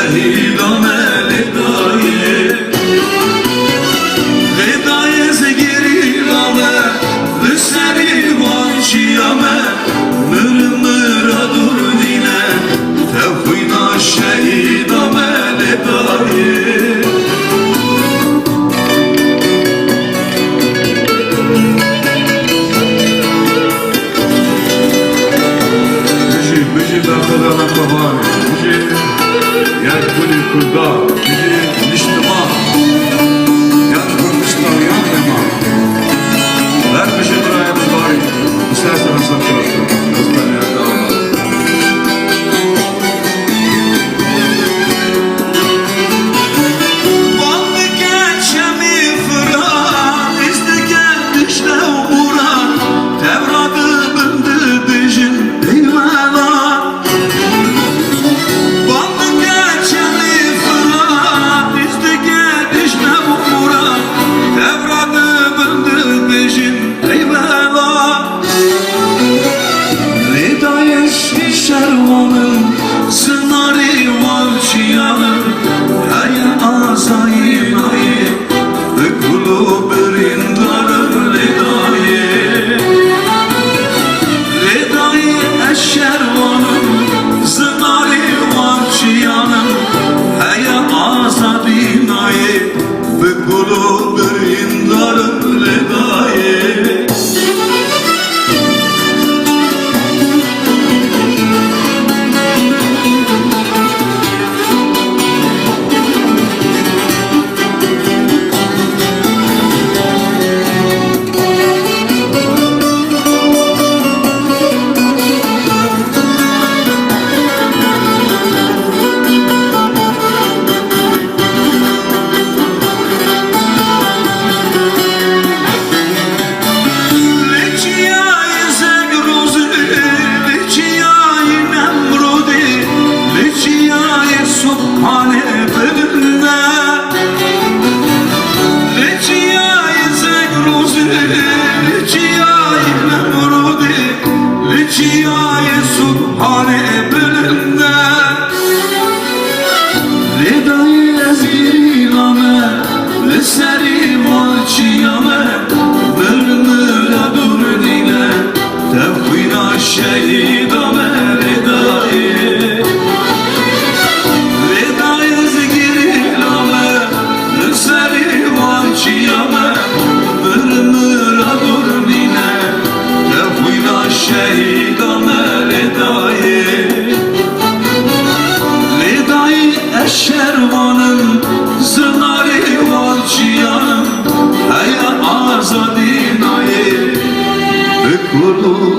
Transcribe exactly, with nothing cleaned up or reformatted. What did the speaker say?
Şehîda me lê dayê, lê dayê zigirîna me, li serî van çiya me, mir mira dûr nîne, tev xwîna şehîda me lê dayê. Bijî, bijî berxwedana Kobanê, bijî yek gulî Kurda, bijî niştiman, yan Kurdistan, yan neman. Her bijî birayê min barî, bi ser sera ser Kurdistan. Ez tenê ez dawam. Van dike çemî Firat, îz dike Dîcle û Murat, tevra dibin dibêjin ey welat. Van dike çemî Firat, îz dike Dîcle û Murat, tevra dibin dibêjin ey welat. Lê dayê şerwanin, zinarê wan çiyanin, heye azayî nayê, bi gul û birîndarin lê dayê. Lê dayê ez şerwanin, zinarê wan çiyanin, heye azadî nayê, bi gul û birîndarin lê dayê. Li çiyayê Zegrozê, li çiyayê Nemrodê, li çiyayê Subhanê bilind e. Li çiyayê Zegrozê, li çiyayê Nemrodê, li çiyayê Subhanê bilind e. Lê dayê ez girîna me, li serî van çiya me, mir mira dûr nîne, tev xwîna şehîda me lê dayê. Lê dayê ez girîna me, li serî van çiya me, mir mira dûr nîne, tev xwîna şehîda me lê dayê. Lê dayê ez şerwanim, zinarê wan çiyanim, heye azadî nayê, bi gul û